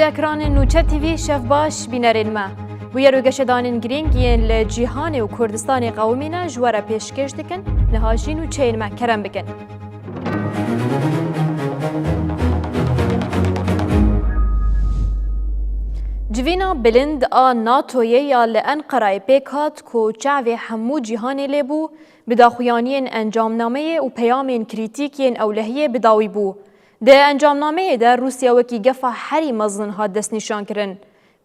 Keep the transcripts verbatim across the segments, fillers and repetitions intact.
Ekranên Nûçe T V şev baş bînerên me. Bûyer û geşedanên girîng yên li cîhanê û Kurdistanê qewimîne ji we re pêşkêş dikin, niha jî nûçeyên me kerem bikin. Civîna bilind a NATOyê ya li Enqerayê pêk hat ku çavê hemû cîhanê lê bû, bi daxuyaniyên encamnameyê û peyamên krîtîk yên ewlehiyê bi dawî bû. Di encamnameyê de Rûsya wekî gefa herî mezin hat destnîşankirin.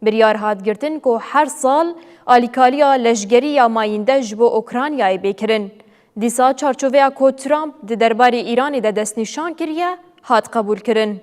Biryar hat girtin ku her sal alîkariya leşgerî ya mayînde ji bo Ukraynayê bê kirin. Dîsa çarçoveya ku Trump di derbarê Îranê de destnîşan kiriye, hat qebûlkirin.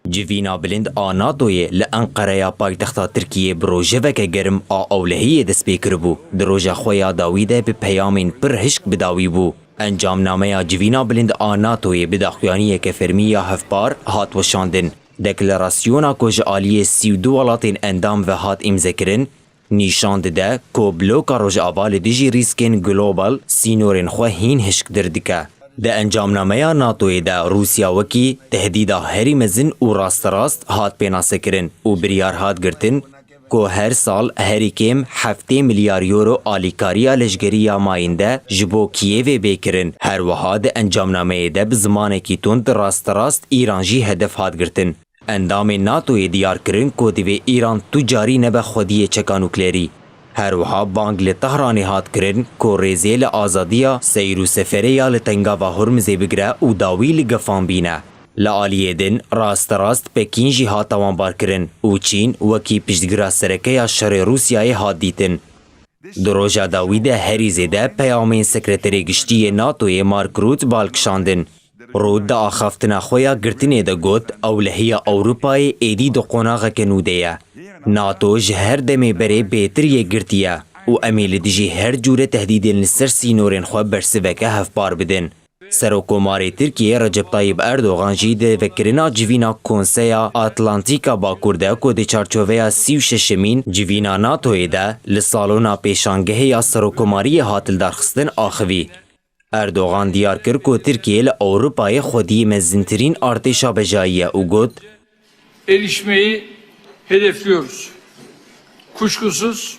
Civîna bilind a NATOyê li Enqereya paytexta Tirkiyê bi rojeveke germ a ewlehiyê dest pê kiribû. Di roja xwe ya dawî de bi peyamên pir hişk bi dawî bû. Encamnameya civîna bilind a NATOyê bi daxuyaniyeke fermî ya hevpar hat weşandin. Deklarasyona ku ji aliyê sî û du welatên endam ve hat îmzekirin, nîşan dide ku bloka Rojava li dijî rîskên global sînorên xwe hîn hişktir dike. Di encamnameya NATOyê de Rûsya wekî tehdîda herî mezin û rasterast hat pênasekirin û biryar hat girtin ku her sal herî kêm heftê milyar euro alîkariya leşgerî ya mayînde ji bo Kîevê bê kirin. Her wiha di encamnameyê de bi zimanekî tund rasterast Îran jî hedef hat girtin. Endamên NATOyê diyar kirin ku divê Îran tu carî nebe xwediyê çeka nuklerî. Her wiha bang li Tehranê hat kirin ku rêzê li azadiya seyr û seferê ya li Tengava Hurmizê bigire û dawî li gefan bîne. Li aliyê din rasterast Pekîn jî hat tawanbarkirin û Çîn wekî piştgira sereke ya şerê Rûsyayê hat dîtin. Di roja dawî de herî zêde peyamên Sekreterê Giştî yê NATOyê Mark Rutte bal kişandin. Rutte di axaftina xwe ya girtinê de got, ewlehiya Ewropayê êdî di qonaxeke nû de ye. NATO ji her demê berê bêtir yekgirtî ye û em ê li dijî her cûre tehdîdên li ser sînorên xwe bersiveke hevpar bidin. Serokkomarê Tirkiyê Recep Tayyip Erdogan jî di vekirina civîna Konseya Atlantîka Bakur de ku di çarçoveya sî û şeşemîn civîna NATOyê de li salona pêşangehê ya Serokkomariyê hat lidarxistin axivî. Erdogan diyar kir ku Tirkiye li Ewropayê xwediyê mezintirîn artêşa bejayî ye û got, Erişmeyi hedefliyoruz. Kuşkusuz.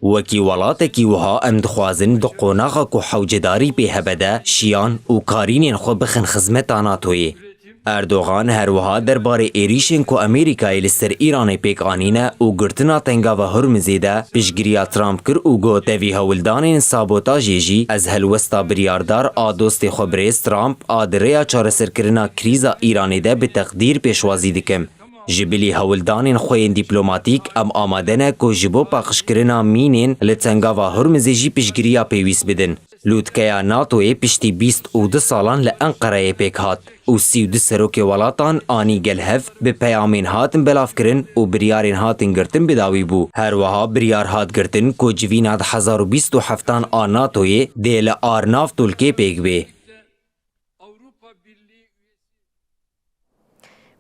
Wekî welatekî wiha em dixwazin di qonaxa ku hewcedarî pê hebe de şiyan û karînên xwe bixin xizmeta NATOyê. Erdogan her wiha derbarê êrîşên ku Amerîkayê li ser Îranê pêk anîne û girtina Tengava Hurmizê de piştgiriya Trump kir û got, tevî hewldanên sabotajê jî ez helwesta biryardar a dostê xwe birêz Trump a di rêya çareserkirina krîza Îranê de bi teqdîr pêşwazî dikim. Ji bilî hewldanên xwe yên dîplomatîk, em amade ne ku ji bo paqijkirina mînên li Tengava Hurmizê jî piştgiriya pêwîst bidin. Lûtkeya NATOyê piştî bîst û du salan li Enqereyê pêk hat û sî û du serokê welatan anî gel hev bi peyamên hatin belavkirin û biryarên hatin girtin bi dawî bû. Her wiha biryar hat girtin ku civîna du hezar û bîst û heftan a NATOyê dê li Arnav Tulkê pêk bê.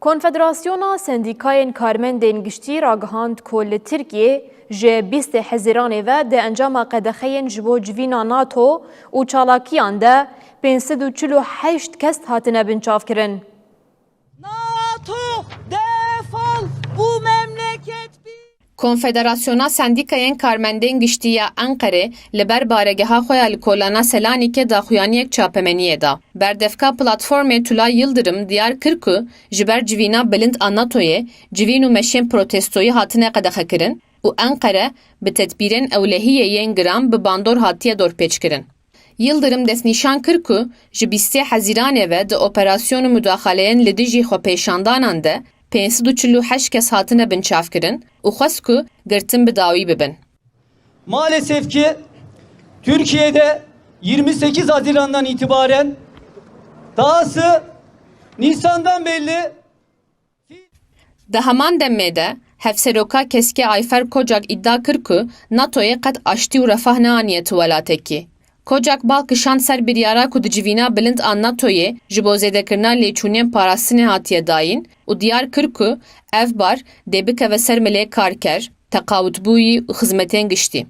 Konfederasyona Sendîkayên Karmendên Giştî ragihand ku li Tirkiyê ji bîstê Hezîranê ve di encama qedexeyên ji bo civîna NATO û çalakiyan de pênc sed û çil û heşt kes hatine binçavkirin. NATO, defol, bu memleket bir Konfederasyona Sendîkayên Karmendên Giştî ya Enqerê li ber baregeha xwe ya li Kolana Selanikê daxuyaniyek çapemeniyê da. Berdevka Platformê Tülay Yıldırım diyar kir ku ji ber civîna bilind a NATOyê civîn û meşên protestoyî hatine qedexekirin û Enqere bi tedbîrên ewlehiyê yên giran bi bandor hatiye dorpêçkirin. Yıldırım destnîşan kir ku ji bîstê Hezîranê ve di operasyon û mudaxaleyên li dijî xwepêşandanan de pênc sed û çil û heşt kes hatine binçavkirin û xwest ku girtin bi dawî bibin. Maalesef ki Türkiye'de yirmi sekiz Haziran'dan itibaren, dahası Nisan'dan belli. Di heman demê de Hevseroka Keske Ayfer Kocak îdia kir ku NATOyê qet aştî û refah neaniye ti welatekî. Kocak bal kişand ser biryara ku di civîna bilind a NATOyê ji bo zêdekirina lêçûnên parastinê hatiye dayîn û diyar kir ku ev bar dê bikeve ser milê karker, teqawitbûyî û xizmetên giştî.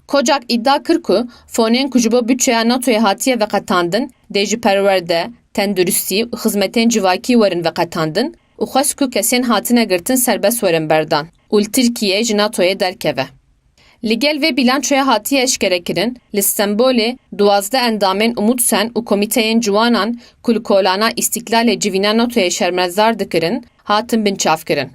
Kocak îdia kir ku fonên ku ji bo budçeya NATOyê hatiye veqetandin, dê ji perwerde, tenduristî û xizmetên civakî werin veqetandin û xwest ku kesên hatine girtin serbest werin berdan û li Tirkiyê ji NATOyê derkeve. Li gel vê bîlançoya hatiye eşkerekirin, li Stenbolê duwazdeh endamên Umutsen û komîteyên ciwanan ku li kolana Îstîklalê civîna NATOyê şermezar dikirin, hatin binçavkirin.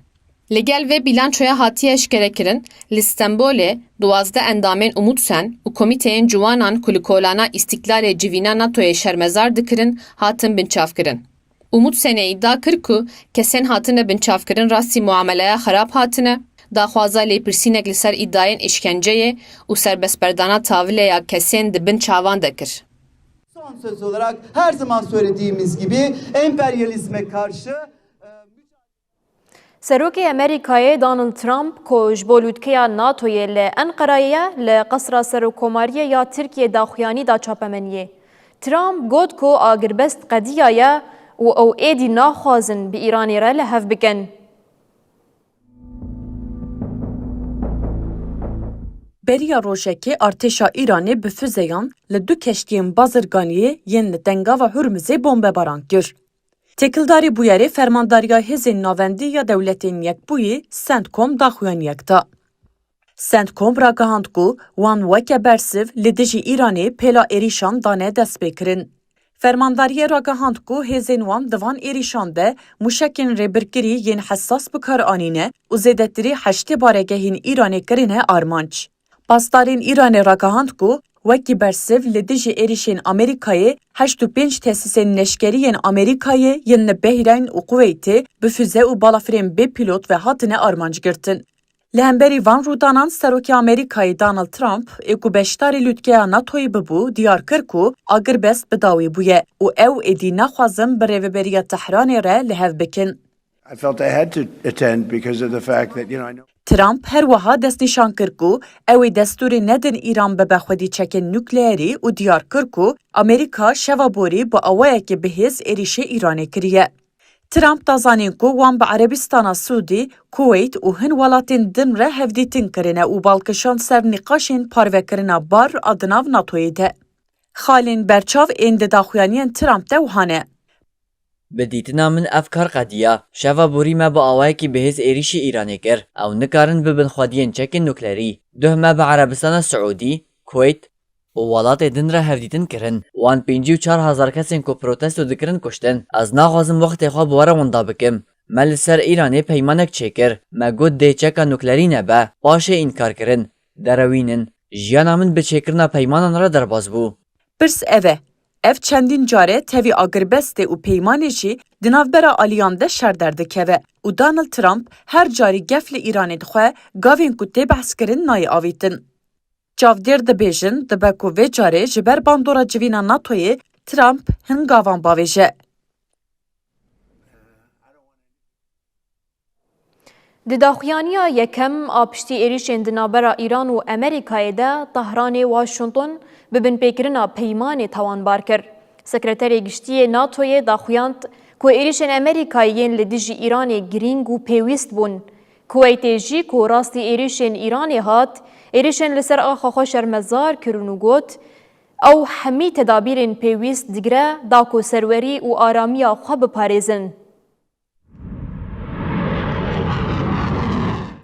Li gel vê bîlançoya hatiye eşkerekirin, li Stenbolê duwazdeh endamên Umutsen û komîteyên ciwanan ku li kolana Îstîklalê civîna NATOyê şermezar dikirin, hatin binçavkirin. Umutsenê îdia kir ku kesên hatine binçavkirin rastî muameleya xerab hatine, daxwaza lêpirsînek li ser îdiayên îşkenceyê û serbestberdana tavile ya kesên di bin çavan de kir. Son söz olarak her zaman söylediğimiz gibi emperyalizme karşı, e, Serokê Amerîkayê Donald Trump, ku ji bo lûtkeya NATOyê li Enqerayê ye, li Qesra Serokkomariyê ya Tirkiyê daxuyanî da çapemeniyê. Trump got ku agirbest qediyaye û ew êdî naxwazin bi Îranê re li hev bikin. Beriya rojekê artêşa Îranê bi fizeyan li du keştiyên bazirganiyê yên li Dengava Hurmizê bombebaran kir. Têkildarî bûyerê Fermandariya Hêzên Navendî ya Dewletên Yekbûyî, CENTCOM, daxuyaniyek da. CENTCOM ragihand ku wan weke bersiv li dijî Îranê pêla êrîşan dane destpêkirin. Fermandariyê ragihand ku hêzên wan di van êrîşan de mûşekên rêbirkirî yên hesas bi kar anîne û zêdetirî heştê baregehên Îranê kirine armanc. Pasdarên Îranê ragihand ku wekî bersiv li dijî êrîşên Amerîkayê heşt û pênc tesîsên neşkerî yên Amerîkayê yên li Behreyn û Kuweytê bi fize û balafirên bê pîlot ve hatine armanc girtin. Li hemberî van rûdanan Serokê Amerîkayê Donald Trump ê ku beşdarî lûtkeya NATOyê bibû, diyar kir ku agirbest bi dawî bûye û ew êdî naxwazin bi rêveberiya Tehranê re li hev bikin. I felt I had to attend because of the fact that, you know, I know Trump her wiha destnîşan kir ku ew ê destûrê nedin Îran bibe xwedî çekên nukleerî û diyar kir ku Amerîka şeva borî bi awayekî bihêz êrîşê Îranê kiriye. Trump da zanîn ku wan bi Erebistana Sûdî, Kuweyt û hin welatên din re hevdîtin kirine û bal kişand ser nîqaşên parvekirina bar a di nav NATOyê de. Xalên berçav ên di daxuyaniyên Trump de wiha ne. Bi dîtina min ev kar qediya. Şeva borî me bi awayekî bihêz êrîşî Îranê kir. Ew nikarin bibin xwediyên çekên nuklerî. Duh me bi Erebistana Siûdî, Kuweyt û welatê din re hevdîtin kirin. Wan pêncî û çar hezar kesên ku protesto dikirin kuştin. Ez naxwazim wextê xwe bi we re winda bikim. Me li ser Îranê peymanek çêkir. Me got dê çeka nuklerî nebe. Paşê înkar kirin. Derewînin. Jiyana min bi çêkirina peymanan re derbas bû. Pirs ev e. Ev çendîn car e tevî agirbestê û peymanê jî di navbera aliyan de şer derdikeve û Donald Trump her carî gef li Îranê dixwe, gavên ku tê behskirin nayê avîtin. Çavdêr dibêjin, dibe ku vê carê ji ber bandora civîna NATOyê Trump hin gavan bavêje. Di daxuyaniya yekem a piştî êrîşên di navbera Îran û Amerîkayê de, Tehranê Washington bi binpêkirina peymanê tawanbar kir. Sekreterê Giştî yê NATOyê daxuyand ku êrîşên Amerîkayê yên li dijî Îranê girîng û pêwîst bûn. Kuweytê jî ku rastî êrîşên Îranê hat, êrîşên li ser axa xwe şermezar kirin û got, ew hemî tedabîrên pêwîst digire da ku serwerî û aramiya xwe biparêzin.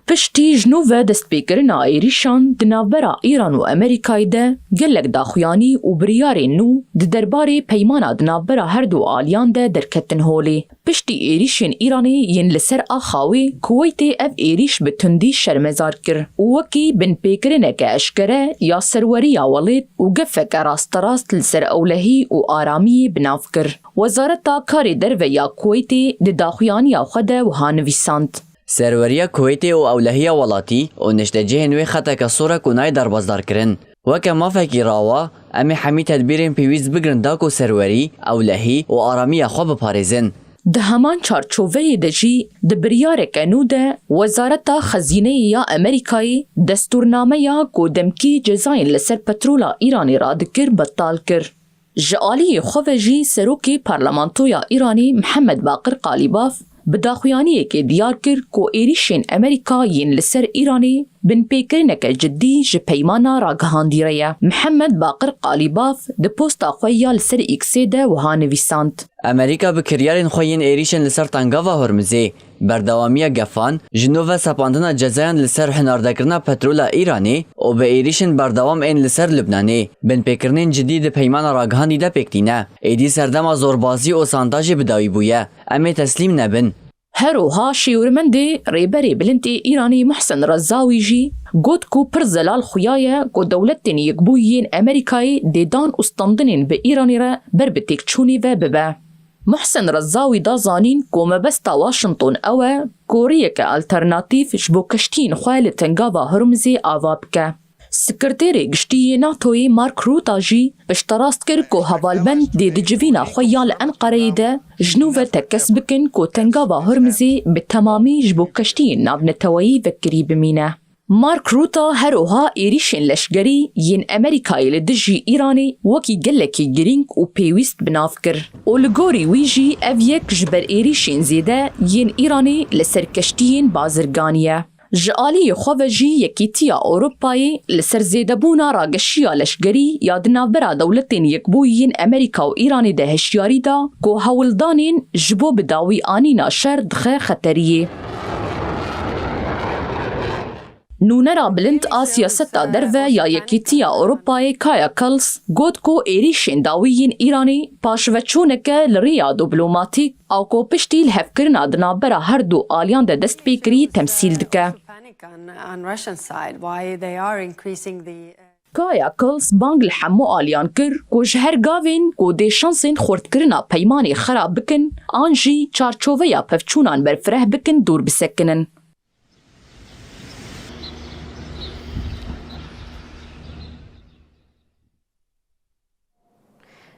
Piştî ji nû ve destpêkirina êrîşan di navbera Îran û Amerîkayê de gelek daxuyanî û biryarên nû di derbarê peymana di navbera her du aliyan de derketin holê. Piştî êrîşên Îranê yên li ser axa wê, Kuweytê ev êrîş bi tundî şermezar kir û wekî binpêkirineke eşkere ya serweriya welêt û gefeke rasterast li ser ewlehî û aramiyê bi nav kir. Wezareta Karê Derve ya Kuweytê di daxuyaniya xwe de wiha nivîsand. Serweriya Kuweytê û ewlehiya welatî û niştecihên wê xeteke sor e ku nayê derbasdarkirin. Weke mafekî rawa, em ê hemî tedbîrên pêwîst bigirin da ku serwerî, ewlehî û aramiya xwe biparêzin. Di heman çarçoveyê de jî di biryareke nû de Wezareta Xezîneyê ya Amerîkayê destûrnameya ku demkî cezayên li ser petrola Îranê radikir betal kir. Ji aliyê xwe ve jî serokê Parlamentoya Îranê Mihemed Baqir Qalîbaf Bi daxuyaniyekê diyar kir ku êrîşên Amerîka yên li ser Îranê binpêkirineke cidî ji peymana ragihandî re ye. Mihemed Baqir Qalîbaf di posta xwe ya li ser X-ê de wiha nivîsand. Amerîka bi kiryarên xwe yên êrîşên li ser Tengava Hormizê, berdewamiya gefan, ji nû ve sepandina cezayan li ser hinardekirina petrola Îranê û bi êrîşên berdewam ên li ser Lubnanê, binpêkirinên cidî di peymana ragihandî de pêk tîne. Êdî serdema zorbazî û santajê bi dawî bûye. Em ê teslîm nebin. Her wiha şêwirmendê Rêberê Bilind ê Îranê Muhsen Rezawî jî got ku pir zelal xuya ye ku Dewletên Yekbûyî yên Amerîkayê dê dan û standinên bi Îranê re ber bi têkçûnê ve bibe. Muhsen Rezawî da zanîn ku mebesta Washington ew e ku rêyeke alternatîf ji bo keştiyên xwe li Tengava Hormizê ava bike. Sekreterê Giştî yê NATOyê Mark Rutte jî pişterast kir ku hevalbend dê di civîna xwe ya li Enqereyê de ji nû ve tekez bikin ku Tengava Hormizê bi temamî ji bo keştiyên navneteweyî vekirî bimîne. Mark Rutte her wiha êrîşên leşkerî yên Amerîkayê li dijî Îranê wekî gelekî girîng û pêwîst bi nav kir û li gorî wî jî ev yek ji ber êrîşên zêde yên Îranê li ser keştiyên bazirganî ye. Ji aliyê xwe ve jî Yekîtiya Ewropayê li ser zêdebûna rageşiya leşkerî ya di navbera Dewletên Yekbûyî yên Amerîka û Îranê de hişyarî da ku hewldanên ji bo bi dawî anîna şer dixe xeteriyê. Nûnera bilind a siyaseta derve ya Yekîtiya Ewropayê Kaja Kallas got ku êrîşên dawî yên Îranê paşveçûneke li rêya dîplomatîk a ku piştî lihevkirina di navbera her du aliyan de dest pê kirî temsîl dike. Kaja Kallas bang li hemû aliyan kir ku ji her gavên ku dê şansên xurtkirina peymanê xerab bikin an jî çarçoveya pevçûnan berfireh bikin dûr bisekinin.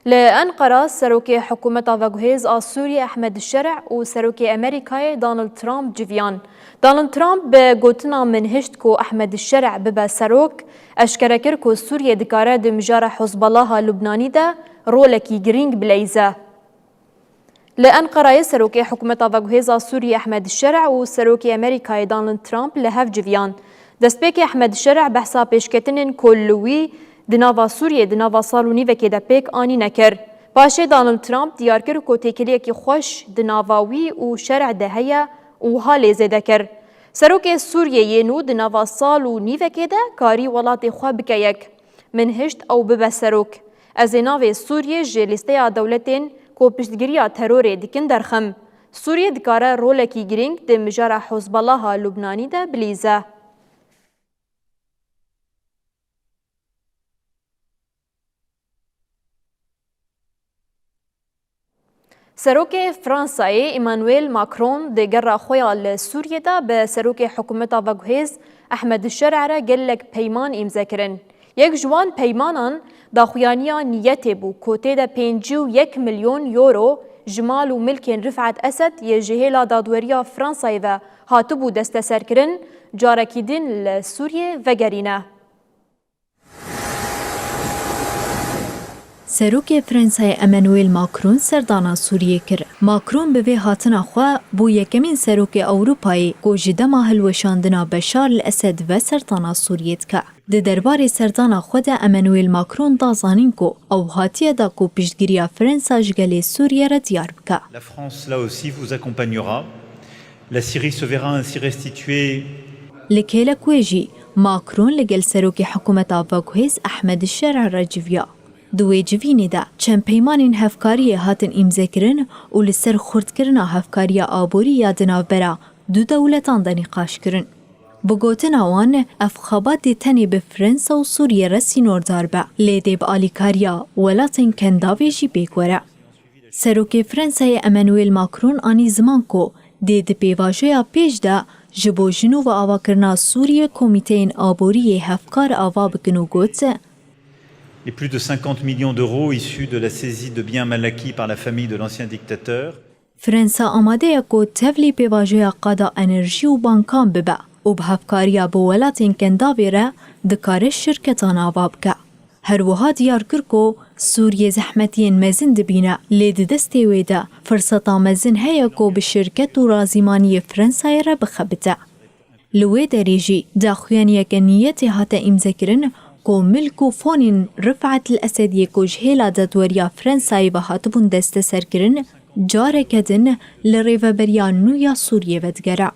Li Enqera serokê hikûmeta veguhêz a Sûriyê Ehmed Şerh û serokê Amerîkayê Donald Trump civiyan. Donald Trump bi gotina "Min hişt ku Ehmed Şerh bibe serok", eşkere kir ku Sûriye dikare di mijara Hizbulaha Lubnanî de rolekî girîng bileyze. Li Enqerayê serokê hikûmeta veguhêza Sûriyê Ehmed Şerh û serokê Amerîkayê Donald Trump li hev civiyan. Destpêkê Ehmed Şerh behsa pêşketinên ku li wî di nava Sûriyê di nava sal û nîvekê de pêk anîne kir. Paşê Donald Trump diyar kir ku têkiliyekî xweş di nava wî û Şerh de heye û wiha lê zêde kir: "Serokê Sûriyê yê nû di nava sal û nîvekê de karî welatê xwe bike yek. Min hişt ew bibe serok. Ez ê navê Sûriyê ji lîsteya dewletên ku piştgiriya terorê dikin derxim. Sûriye dikare rolekî girîng di mijara Hizbulaha Lubnanî de bilîze." Serokê Fransayê Emmanuel Macron di gerra xwe ya li Sûriyê de bi serokê hikûmeta veguhêz Ehmed Şerh re gelek peyman îmze kirin. Yek ji wan peymanan daxuyaniya niyetê bû ku tê de pêncî û yek milyon euro ji mal û milkên Rifat Esed yê ji hêla dadweriya Fransayê ve hatibû desteserkirin, carekî din li Sûriyê vegerîne. Serokê Fransayê Emmanuel Macron serdana Sûriyê kir. Macron bi vê hatina xwe bû yekemîn serokê Ewropayê ku ji dema hilweşandina Beşar el Esed ve serdana Sûriyê dike. Di derbarê serdana xwe de Emmanuel Macron da zanîn ku ew hatiye da ku piştgiriya Fransa ji gelê Sûriyê re diyar bike. La France, là aussi, vous accompagnera. La Syrie se verra ainsi restituée. Li kêlek wê jî Macron li gel serokê hikûmeta veguhêz Ehmed Şerh re civiya. Di wê civînê de çend peymanên hevkariyê hatin îmzekirin û li ser xurtkirina hevkariya aborî ya di navbera du dewletan de nîqaş kirin. Bi gotina wan, ev xebat dê tenê bi Fransa û Sûriyê re sînordar be, lê dê bi alîkariya welatên Kendavê jî pêk were. Serokê Fransayê Emmanuel Macron anî ziman ku dê di pêvajoya pêş de ji bo ji nû ve avakirina Sûriyê komîteyên aborî yê hevkar ava bikin û got: Les plus de cinquante millions d'euros issus de la saisie de biens mal acquis par la famille de l'ancien dictateur. Fransa amade ye ku tevlî pêvajoya qada enerjî û bankan bibe û bi hevkariya bi welatên Kendavê re dikare şirketan ava bike. Her wiha diyar kir ku Sûriyê zehmetiyên mezin dibîne, lê di destê wê de firseta mezin heye ku bi şirket û razîmaniyê Fransayê re bixebite. Li wê derê jî daxuyaniyeke niyetê hate îmzekirin ku milk û fonên Rifat El Esediyê ku ji hêla dadweriya Fransayê ve hatibûn desteserkirin, careke din li rêveberiya nû ya Sûriyê vedigere.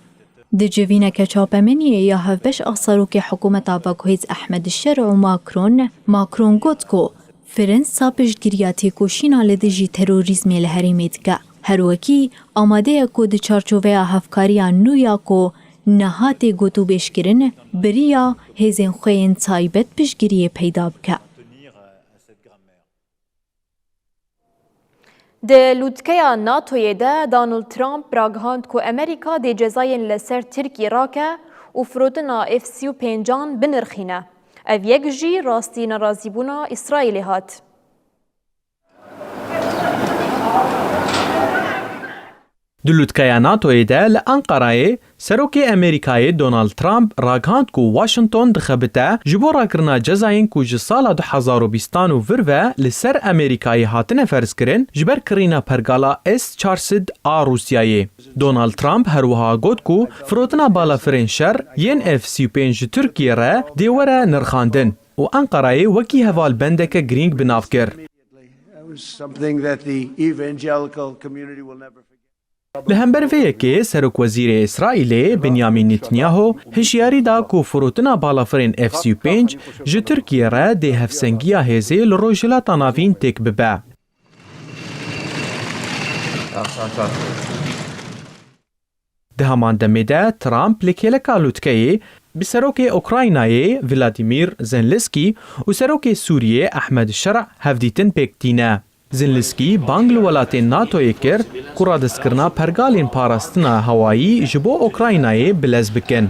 Di civîneke çapemeniyê ya hevbeş a serokê hikûmeta veguhêz Ehmed Şer û Macron, Macron got ku Fransa piştgiriya têkoşîna li dijî terorîzmê li herêmê dike. Her wekî amade ye ku di çarçoveya hevkariya nû ya ku niha tê gotûbêjkirin, bi riya hêzên xwe yên taybet piştgiriyê peyda bike. Di lûtkeya NATOyê de Donald Trump ragihand ku Amerîka dê cezayên li ser Tirkiyê rake û firotina F sî û pêncan binirxîne. Ev yek jî rastî nerazîbûna Îsraîlê hat. Di lûtkeya NATOyê de li Enqerayê Serokê Amerîkayê Donald Trump ragihand ku Washington dixebite ji bo rakirina cezayên ku ji sala du hezar û bîstan û vir ve li ser Amerîkayê hatine ferzkirin ji ber kirîna pergala S çar sed a Rûsyayê. Donald Trump her wiha got ku firotina balafirên şer yên F sî û pênc ji Tirkiyê re dê were nirxandin û Enqerayê wekî heval bendeke girîng bi nav kir. That was something that the evangelical community will never forget. Li hember vê yekê Serokwezîrê Îsraîlê Benyamin Netanyahu hişyarî da ku firotina balafirên F sî û pênc ji Tirkiyê re dê hevsengiya hêzê li Rojhilata Navîn têk bibe. Di heman demê de Trump li kêleka lûtkeyê bi serokê Ukraynayê Vladimir Zelensky û serokê Sûriyê Ehmed Şer hevdîtin pêk tîne. Zelensky bang li welatên NATOyê kir ku radiskirina pergalên parastina hewayî ji bo Ukraynayê bilez bikin.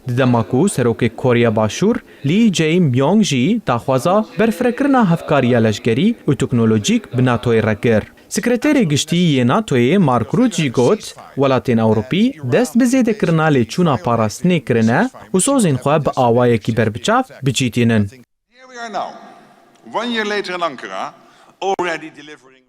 Di dema ku serokê Koreya Başûr Lee Jae-myung jî daxwaza berfirekirina hevkariya leşkerî û teknolojîk bi NATOyê re kir. Sekreterê Giştî yê NATOyê Mark Rutte jî got, welatên Ewropî dest bi zêdekirina lêçûna parastinê kirine û sozên xwe bi awayekî berbiçav bicîtînin. Here we are now, one year later in Ankara, already delivering.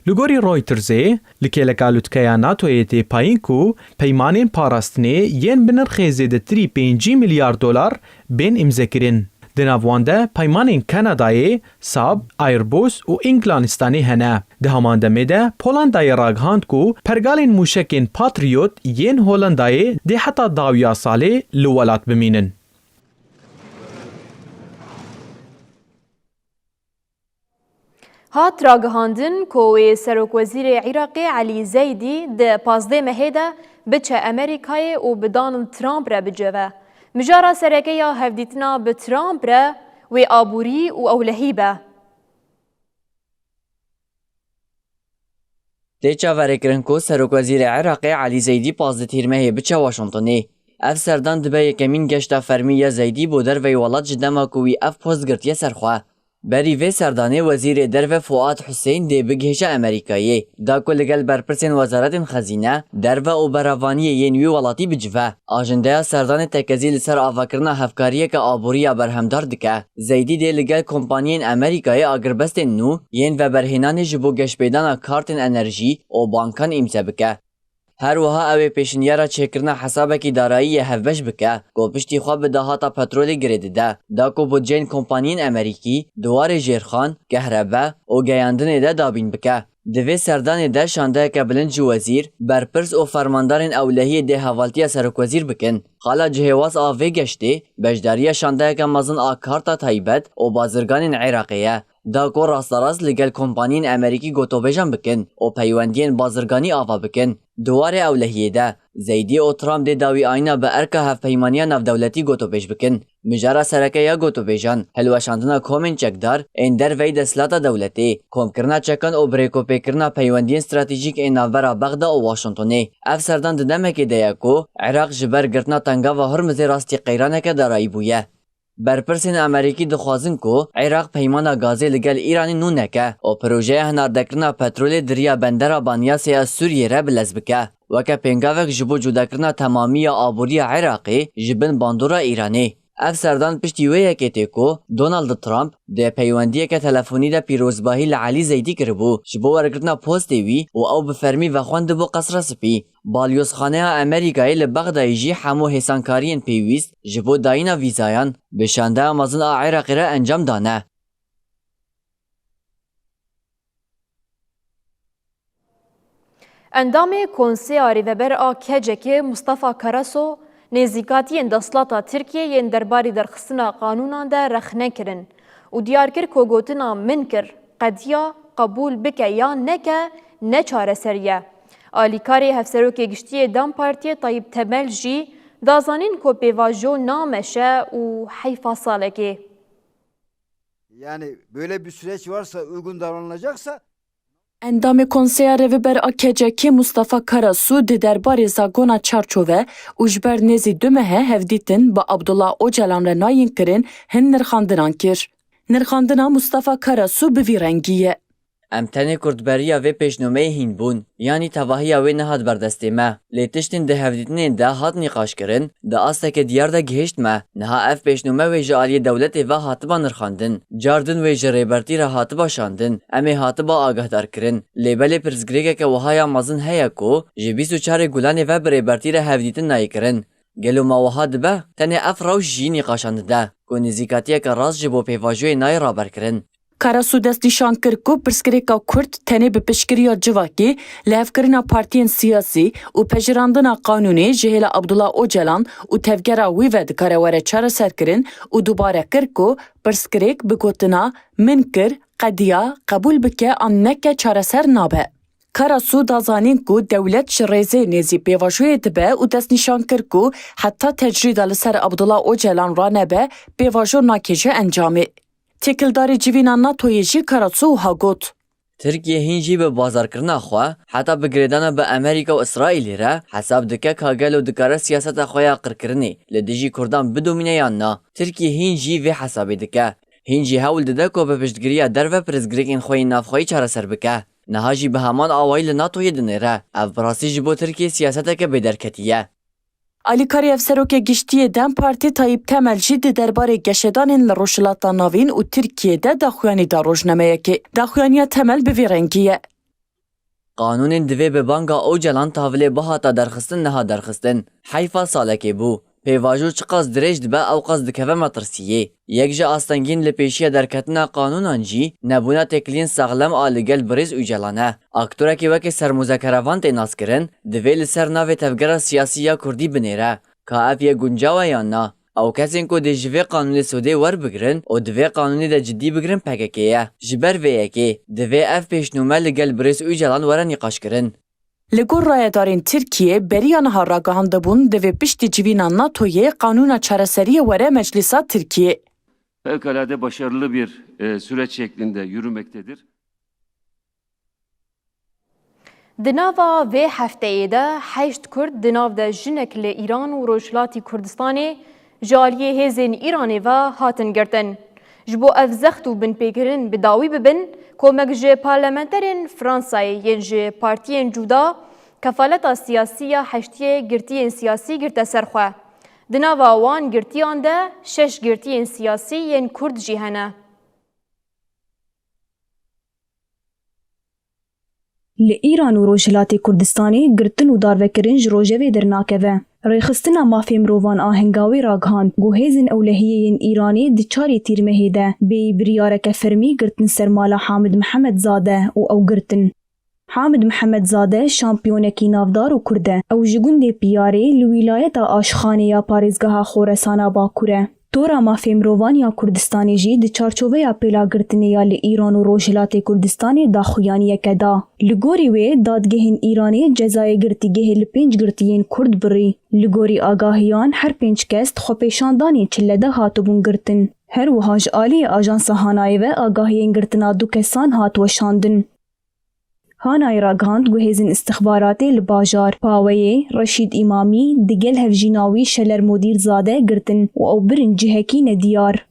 Li gorî Reutersê, li kêleka lûtkeya NATOyê tê payîn ku peymanên parastinê yên bi nirxê zêdetirî pêncî milyar dolar bên îmzekirin. Di nav wan de peymanên Kanadayê, Saab, Airbus û Înglanistanê hene. Di heman demê de Polandayê ragihand ku pergalên mûşekên Patriot yên Holandayê dê heta dawiya salê li welat bimînin. Hat ragihandin ku wê Serokwezîrê Iraqê Elî Zeydî di pazdeh mehê de biçe Amerîkayê û bi Donald Trump re bicive. Mijara sereke ya hevdîtina bi Trump re wê aborî û ewlehî be. Tê çaverêkirin ku Serokwezîrê Iraqê Elî Zeydî pazdeh tîrmehê biçe Washingtonê. Ev serdan dibe yekemîn geşta fermî ya Zeydî bo derveyî welat ji dema ku wî ev post girtiye ser xwe. Berî vê serdanê Wezîrê Derve Fuad Husên dê bigihêje Amerîkayê, da ku li gel berpirsên wezaretên xezîne, derve û berevaniyê yên wî welatî bicive. Ajendeya serdanê tekezî li ser avakirina hevkariyeke aborî ya berhemdar dike. Zeydî dê li gel kompaniyên Amerîkayê agirbestên nû yên veberhênanê ji bo geşpêdana kartên enerjî û bankan îmze bike. Her wiha ew ê pêşinyara çêkirina hesabekî darayî yê hevbeş bike, ku piştî xwe bi dahata petrolê girê dide, da ku budceyên kompaniyên Amerîkî di warê jêrxan, kehrebe û geyandinê de dabîn bike. Di vê serdanê de şandeyeke bilind ji wezîr, berpirs û fermandarên ewlehiyê dê hevaltiya serokwezîr bikin. Xala cihêwas a vê geştê, beşdariya şandeyeke mezin a karta taybet û bazirganên Iraqê ye, da ku rasterast li gel kompaniyên Amerîkî gotobêjan bikin û peywendiyên bazirganî ava bikin. Di warê ewlehiyê de, Zeydî û Trump dê dawîayîna bi erka hevpeymaniya navdewletî gotobêj bikin. Mijara sereke ya gotobêjan, hilweşandina komên çekdar ên derveyî desthilata dewletê, komkirina çekan û birêkopêkirina peywendiyên stratejîk ên navbera Bexda û Washingtonê. Ev serdan di demekê de ye ku Iraq ji ber girtina Tengava Hormizê rastî qeyraneke darayî bûye. Berpirsên Amerîkî dixwazin ku Iraq peymana gazê li gel Îranê nû neke û projeya hinardekirina petrolê di riya bendera Banyasê ya Sûriyê re bilez bike, weke pêngavek ji bo cudakirina temamiya aboriya Iraqê ji bin bandora Îranê. Ev serdan piştî wê yekê tê ku Donald Trump di peywendiyeke telefonî de pîrozbahî li Elî Zeydî kiribû ji bo wergirtina postê wî û ew bi fermî vexwendibû Qesra Spî. Balyozxaneya Amerîkayê li Bexdayê jî hemû hêsankariyên pêwîst ji bo dayîna vîzayan bi şandeya mezin a Iraqê re encam dane. Endamê Konseya Rêveber a K C K Mustafa Karasu nêzîkatiyên desthilata Tirkiyê yên derbarê derxistina qanûnan de rexne kirin û diyar kir ku gotina "min kir, qediya, qebûl bike yan neke" ne çareserî ye. Alîkarê Hevserokê Giştî yê DEM Partiyê Tayyip Temel jî da zanîn ku pêvajo nameşe û heyfa salekê. Yani böyle bir süreç varsa, uygun davranılacaksa. Endamê Konseya Rêveber a K C K Mustafa Karasu di derbarê zagona çarçove û ji ber nêzî du mehe hevdîtin bi Abdullah Ocalan re nayên kirin hin nirxandinan kir. Nirxandina Mustafa Karasu bi vî rengî ye. Em tenê kurdberiya vê pêşnomeyê hîn bûn, yanî tevahiya wê nehat ber destê me. Lê tiştên di hevdîtinên de hat nîqaşkirin, di asteke diyar de gihişt me. Niha ev pêşnome wê ji aliyê dewletê ve hatiba nirxandin. Car din wê ji Rêbertî re hatiba şandin. Em ê hatiba agahdarkirin. Lê belê pirsgirêkeke wiha ya mezin heye ku ji bîst û çarê Gulanê ve bi Rêbertî re hevdîtin nayê kirin. Gelo ma wiha dibe? Tenê ev rewş jî nîqaşan dide ku nêzîkatiyeke rast ji bo pêvajoyê nayê raberkirin. Karasu destnîşan kir ku pirsgirêka Kurd tenê bi piştgiriya civakî, lihevkirina partiyên siyasî û pejirandina qanûnê ji hêla Abdullah Ocalan û tevgera wî ve dikare were çareserkirin û dubare kir ku pirsgirêk bi gotina "min kir, qediya, qebûl bike an neke" çareser nabe. Karasu da zanîn ku dewlet ji rêzê nêzî pêvajoyê dibe û destnîşan kir ku heta tecrîda li ser Abdullah Ocalan ranebe, pêvajo nakêje encamê. Têkildarê civîna NATOyê jî Karasu wiha got. Tirkiye hîn jî bi bazarkirina xwe, heta bi girêdana bi Amerîka û Îsraîlê re hesab dike ka gelo dikare siyaseta xwe ya qirkirinê li dijî Kurdan bidomîne yan na. Tirkiye hîn jî vê hesabê dike. Hîn jî hewl dide ku bi piştgiriya derve pirsgirêkên xwe yên navxweyî çareser bike. Niha jî bi heman awayî li NATOyê dinêre. Ev bi rastî ji bo Tirkiyê siyaseteke bêderketî ye. Alîkarê Hevserokê Giştî yê DEM Partî Tayyip Temel jî di derbarê geşedanên li Rojhilata Navîn û Tirkiyê de daxuyanî da rojnameyekê. Daxuyaniya Temel bi vî rengî ye. Qanûnên divê bi banga Ocalan tavilê bihata derxistin neha derxistin. Heyfa salekê bû. Pêvajo çiqas dirêj dibe ewqas dikeve metirsiyê. Yek ji astengiyên li pêşiya derketina qanûnan jî nebûna têkiliyên saxlem a li gel birêz Ocalan e. Aktorekî weke sermûzekerevan tê naskirin, divê li ser navê tevgera siyasî ya Kurdî binêre, ka ev yek guncaw e yan na. Ew kesên ku dê ji vê qanûnê sodê werbigirin û di vê qanûnê de cidî bigirin P K K ye. Ji ber vê yekê, divê ev pêşnûme li gel birêz Ocalan were nîqaşkirin. Li gor rayedarên Tirkiyê, beriya niha ragihandibûn divê piştî civîna NATOyê qanûna çareseriyê were Meclisa Tirkiyê. Fevkalade başarılı bir e, süreç şeklinde yürümektedir. Di nava vê hefteyê de heşt Kurd di nav de jinek li Îran û Rojhilatî Kurdistanê ji aliyê hêzên Îranê ve hatin girtin. Ji bo ev zext û binpêkirin bi dawî bibin, komek ji parlamenterên Fransayê yên ji partiyên cuda kefaleta siyasî ya heştiyê girtiyên siyasî girte ser xwe. Di nava wan girtiyan de şeş girtiyên siyasî yên Kurd jî hene. Li Îran û Rojhilatê Kurdistanê girtin û darvekirin ji rojevê dernakeve. Rêxistina Mafê Mirovan a Hingawî ragihand ku hêzên ewlehiyê yên Îranê di çarê Tîrmehê de bêyî biryareke fermî girtin ser mala Hamid Mihemed Zade û ew girtin. Hamid Mihemed Zade şampiyonekî navdar û Kurd e. Ew ji gundê Piyarê li wîlayeta Aşxanê ya parêzgeha Xoresana Bakur e. Tora Mafê Mirovan ya Kurdistanê jî di çarçoveya pêlagirtinê ya li Îran û Rojhilatê Kurdistanê daxuyaniyeke da. Li gorî wê, dadgehên Îranê cezayê girtîgehê li pênc girtiyên Kurd birî. Li gorî agahiyan, her pênc kes di xwepêşandanê çile de hatibûn girtin. Her wiha ji aliyê Ajansa Hanayê ve agahiyên girtina du kesan hat weşandin. Hanayê ragihand ku hêzên istixbaratê li bajar Paweyê Reşîd Îmamî digel hevjîna wî Şeler Modîr Zade girtin û ew birin cihekî nediyar.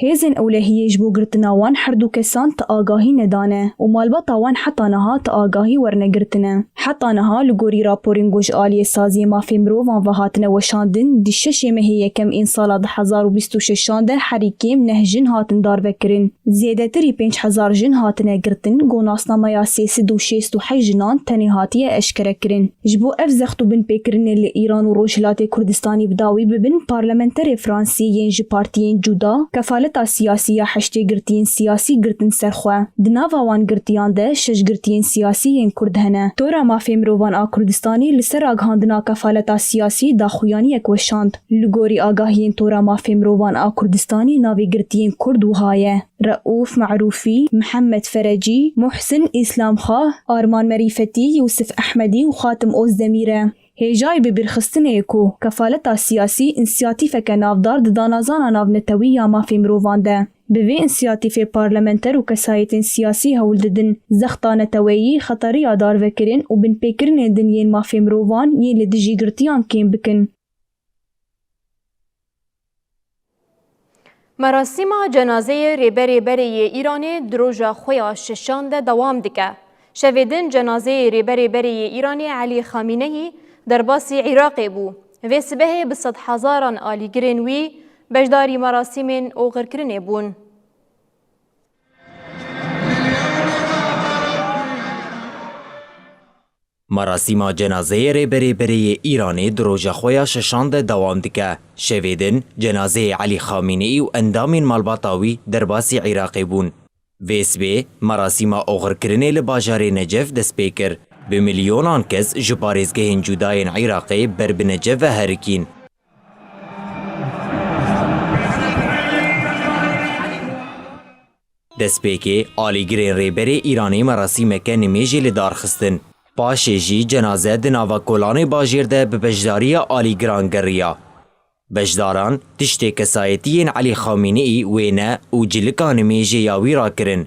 Hêzên ewlehiyê ji bo girtina wan her du kesan ti agahî nedane û malbata wan heta niha ti agahî werne girtine. Heta niha li gorî raporên ku ji aliyê Saziyê Mafê Mirovan ve hatine weşandin, di şeşê mehê yekem ên sala du hezar û bîst û şeşan de herî kêm neh jin hatin darvekirin. Zêdetirî pênc hezar jin hatine girtin, ku nasnameya sê sed û şêst û heşt jinan tenê hatiye eşkerekirin. Ji bo ev zext û binpêkirinê li Îran û Rojhilatê Kurdistanî bi dawî bibin, parlamenterê Fransî yên ji partiyên cuda kefaleta siyasî ya Heşdê Girtiyên Siyasî girtin ser xwe. Di nava wan girtiyan de şeş girtiyên siyasî yên Kurd hene. Tora Mafê Mirovan a Kurdistanî li ser ragihandina kefaleta siyasî daxuyaniyek weşand. Li gorî agahiyên Tora Mafê Mirovan a Kurdistanî navê girtiyên Kurd wiha ye: Reûf Merûfî, Mihemed Ferecî, Muhsin Îslamxah, Arman Merîfetî, Yûsif Ehmedî û Xatim Ozdemîr e. Hêjayî bibîrxistinê ye ku kefaleta siyasî însiyatîfeke navdar di danazana navnetewî ya mafê mirovan de. Bi vê însiyatîfê parlamenter û kesayetên siyasî hewl didin zexta neteweyî, xeteriya darvekirin û binpêkirinên din yên mafê mirovan yên li dijî girtiyan kêm bikin. Merasîma cenazeyê Rêberê Berê yê Îranê di roja xwe ya şeşan de dewam dike. Şevê din cenazeyê Rêberê Berê yê Îranê Elî Xamîneyî derbasî Iraqê bû. Vê sibehê bi sedhezaran alîgirên wî beşdarî merasîmên oxirkirinê bûn. Merasîma cenazeyê Rêberê Berê yê Îranê di roja xwe ya şeşan de dewam dike. Şevê din cenazeyê Elî Xamîneî û endamên malbata wî derbasî Iraqê bûn. Vê sibê merasîma oxirkirinê li bajarê Necef dest pê kir. Bi milyonan kes ji parêzgehên cuda yên Iraqê ber bi Necef ve herikîn. Destpêkê alîgirên Rêberê Îranê merasîmeke nimêjê li dar xistin. Paşê jî cenaze di nava kolanê bajêr de bi beşdariya alîgiran geriya. Beşdaran tiştê kesayetiyên Elî Xamîneî wêne û cilika nimêjê ya wî rakirin.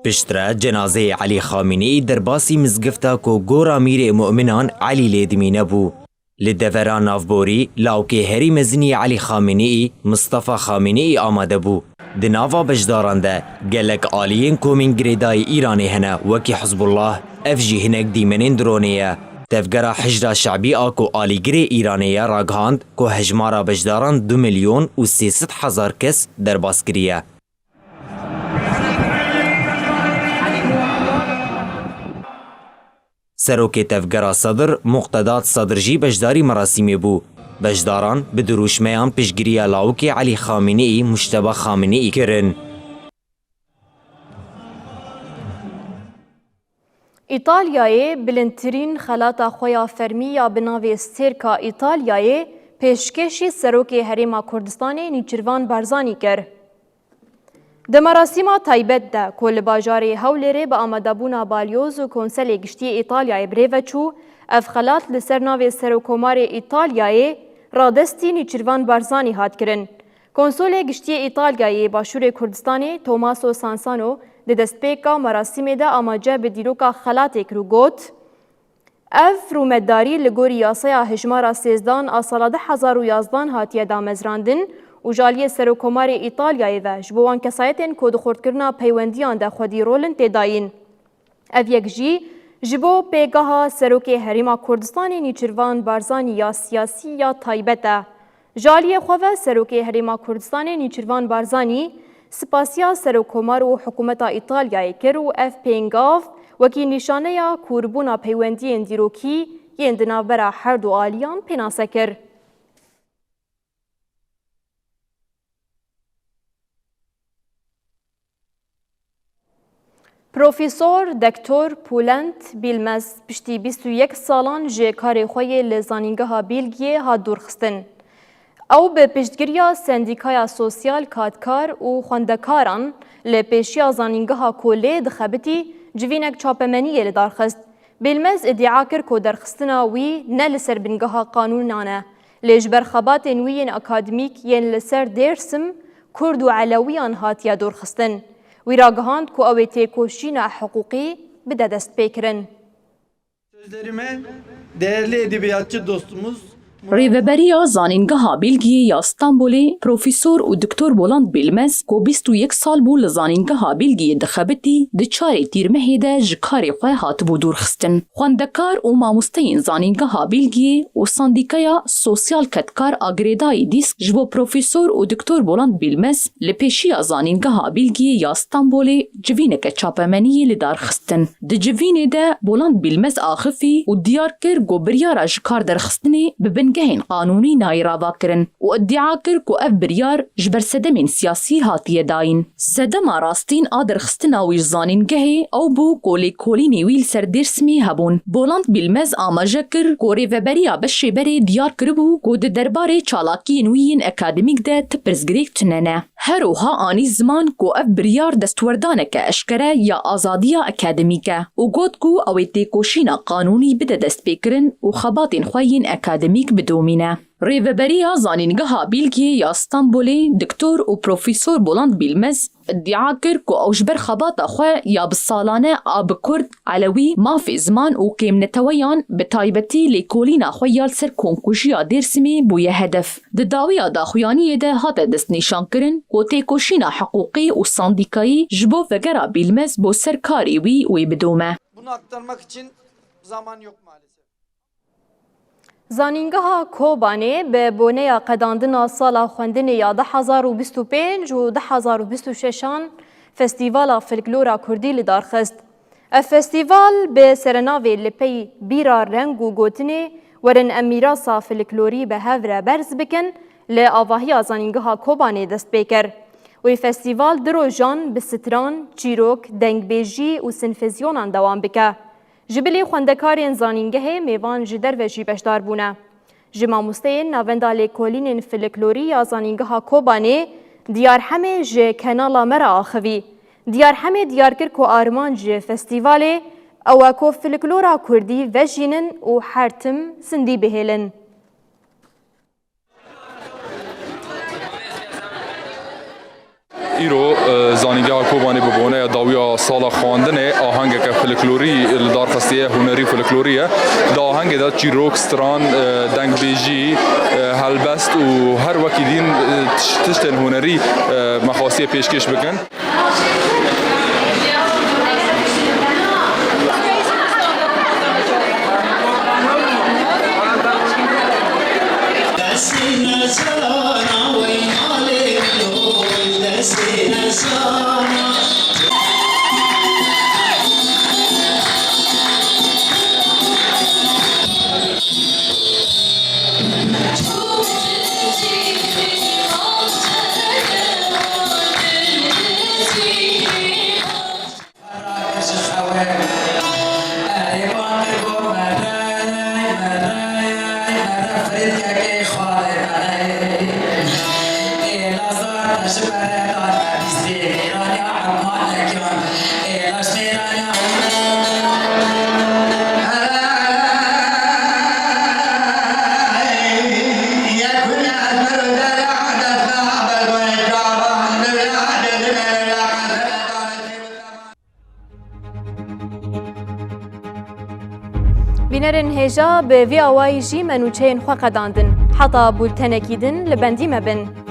Piştre cenazeyê Elî Xamîneî derbasî mizgifta ku gora Mîrê Muminan Elî lê dimîne bû. Li devera navborî lawkê herî mezin yê Elî Xamîneî, Mistefa Xamîneî amade bû. Di nava beşdaran de gelek aliyên komên girêdayî Îranê hene, wekî Hizbullah, ev jî hinek dîmenên dronê ye. Tevgera Hişda Şebî a ku alîgirê Îranê ye ragihand ku hejmara beşdaran du milyon û sê sed hezar kes derbas kiriye. Serokê Tevgera Sedr, Muqtedat Sedr jî beşdarî merasîmê bû. Beşdaran bi dirûşmeyan piştgiriya lawikê Elî Xamîneî, Mujteba Xamîneî, kirin. Îtalyayê bilindtirîn xelata xwe ya fermî ya bi navê Stêrka Îtalyayê pêşkêşî Serokê Herêma Kurdistanê Nîçirvan Barzanî kir. Di merasîma taybet de ku li bajarê Hewlêrê bi amadebûna balyoz û Konselê Giştî yê Îtalyayê bi rê ve çû, ev xelat li ser navê Serokkomarê Îtalyayê Radestî Nîçirvan Barzanî hat kirin. Konsolê Giştî yê Îtalyayê yê Başûrê Kurdistanê Tomaso Sansano di destpêka merasîmê de amace bi dîroka xelatê kir û got, Ev rûmetdarî li gorî yasaya hejmara sêzdan a sala du hezar û yazdan hatiye damezrandin û ji aliyê Serokkomarê Îtalyayê ve ji bo wan kesayetên ku di xurtkirina peywendiyan de xwedî rol in tê dayîn. Ev yek jî ji bo pêgeha Serokê Herêma Kurdistanê Nîçirvan Barzanî ya siyasî ya taybet e. Ji aliyê xwe ve Serokê Herêma Kurdistanê Nîçirvan Barzanî spasiya Serokkomar û hikûmeta Îtalyayê kir û ev pêngav wekî nîşaneya kûrbûna peywendiyên dîrokî yên di navbera her du aliyan pênase kir. Profesor Doktor Pulent Bilmez piştî bîst û yek salan ji karê xwe yê li Zanîngeha Bîlgiyê hat dûrxistin. Ew bi piştgiriya Sendîkaya Sosyal Katkar û Xwendekaran li pêşiya zanîngeha ku lê dixebitî civînek çapemeniyê li dar xist. Bilmez îdia kir ku derxistina wî ne li ser bingeha qanûnan e, lê ji ber xebatên wî yên akademîk yên li ser Dêrsim, Kurd û Elewiyan hatiye dûrxistin. Wî ragihand ku ew ê têkoşîna hiqûqî bide destpêkirin. Sözlerime değerli edebiyatçı dostumuz Rêveberiya Zanîngeha Bîlgiyê ya Stenbolê, Profesor û Doktor Boland Bîlmez, ku bîst û yek sal bû li Zanîngeha Bîlgiyê dixebitî, di çarê Tîrmehê de ji karê xwe hatibû dûrxistin. Xwendekar û mamosteyên Zanîngeha Bîlgiyê û Sendîkaya Sosyal Kedkar a Girêdayî Dîsk ji bo Profesor û Doktor Boland Bîlmez li pêşiya Zanîngeha Bîlgiyê ya Stenbolê civîneke çapemeniyê li dar xistin. Di civînê de Boland Bîlmez axifî û diyar kir ku biryara ji kar derxistinê bi bingehên qanûnî nayê ravakirin û îdia kir ku ev biryar ji ber sedemên siyasî hatiye dayîn. Sedema rastîn a derxistina wî ji zanîngehê ew bû ku lêkolînê wî li ser Dêrsimê hebûn. Boland Bîlmez amaje kir ku rêveberiya beşê berê diyar kiribû ku di derbarê çalakiyên wî yên akademîk de ti pirsgirêk tune ne. Her wiha anî ziman ku ev biryar destwerdaneke eşkere ya azadiya akademîk e û got ku ew ê têkoşîna qanûnî bide destpêkirin û xebatên xwe yên akademîk bidomîne. Rêveberiya Zanîngeha Bîlgiyê ya Stenbolê, Doktor û Profesor Boland Bîlmez, îdia kir ku ew ji ber xebata xwe ya bi salane a bi Kurd, Elewî, mafê ziman û kêmneteweyan, bi taybetî lêkolîna xwe ya li ser komkujiya Dêrsimê bûye hedef. Di dawiya daxuyaniyê de hate destnîşankirin ku têkoşîna hiqûqî û sendîkayî ji bo vegera Bîlmez bo ser karê wî wê bidome. Bunu aktarmak için zaman yok maalesef. Zanîngeha Kobanê bi boneya qedandina sala xwendinê ya du hezar û bîst û pênc û du hezar û bîst û şeşan Festîvala Folklora Kurdî li dar xist. Ev festîval bi serenavê Li pey bîra reng û gotinê Werin em mîrasa folklorî bi hev re berz bikin, li avahiya Zanîngeha Kobanê dest pê kir. Wê festîval du rojan bi stran, çîrok, dengbêjî û sinfezyonan dewam bike. Ji bilî xwendekarên zanîngehê mêvan ji derve jî beşdar bûne. Ji mamosteyên Navenda Lêkolînên Folklorî ya Zanîngeha Kobanê, Diyar Hemê ji Kenala Me re axivî. Diyar Hemê diyar kir ku armanc ji festîvalê ew e ku folklora kurdî vejînin û her tim zindî bihêlin. Îro, e, Zanîngeha Kobanê bi boneya dawiya sala xwendinê ahengeke folklorî li dar xistiye, hunerî folklorî ye. Di ahengê de çîrok, stran, e, dengbêjî, e, helbest û her wekî din, e, tiş-, tiştên hunerî, e, me xwastiye pêşkêş bikin. Bînerên hêja, bi vî awayî jî me nûçeyên xwe qedandin. Heta bultenekî din li bendî me bin.